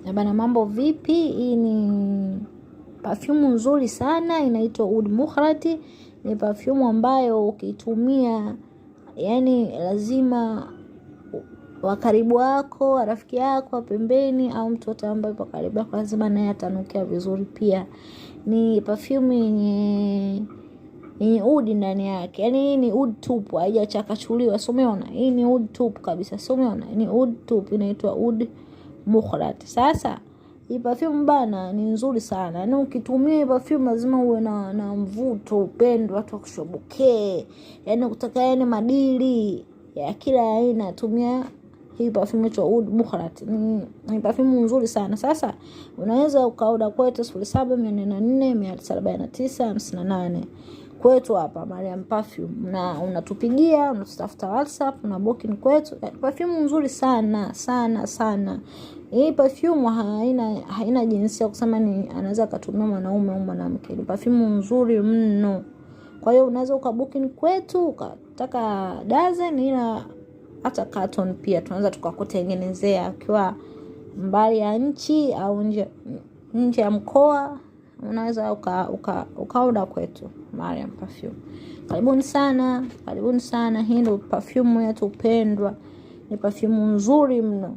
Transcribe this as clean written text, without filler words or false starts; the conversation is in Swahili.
Na bana, mambo vipi? Hii ni perfume nzuri sana inaitwa Oud Mukhrati. Ni perfume ambayo ukiitumia, yani lazima wakaribu wako, rafiki yako wa pembeni, au mtoto ambaye yupo karibu yako, lazima naye atanukia vizuri pia. Ni perfume yenye udi ndani yake, yaani hii ni oud tupu, haijachakachuliwa. So umeona, hii ni oud tupu kabisa. So umeona, ni oud tupu, inaitwa Oud Mukhrat. Sasa hii perfume bana ni nzuri sana, yaani ukitumia hii perfume lazima uwe na mvuto, upendo, watu wakushobokee, yaani ukitaka yani madili ya kila aina, tumia hii perfume inaitwa Oud Mukhrat. Ni perfume nzuri sana. Sasa unaweza ukaoda kwetu 0744 949 58 kwetu hapa Mariam Perfume, na unatupigia, unatutafuta WhatsApp, una booking kwetu. Perfume nzuri sana sana sana. Hii perfume haina jinsia kusema ni anaweza akatumia mwanaume au mwanamke. Ni perfume nzuri mno. Kwa hiyo unaweza ukabooking kwetu ukataka dozen, ila hata carton pia tunaweza tukakutengenezea ukiwa mbali ya nchi au nje ya mkoa, unaweza ukaoda kwetu Mariam Perfume. Karibuni sana, karibuni sana. Hii ndio perfume yetu pendwa, ni perfume nzuri mno.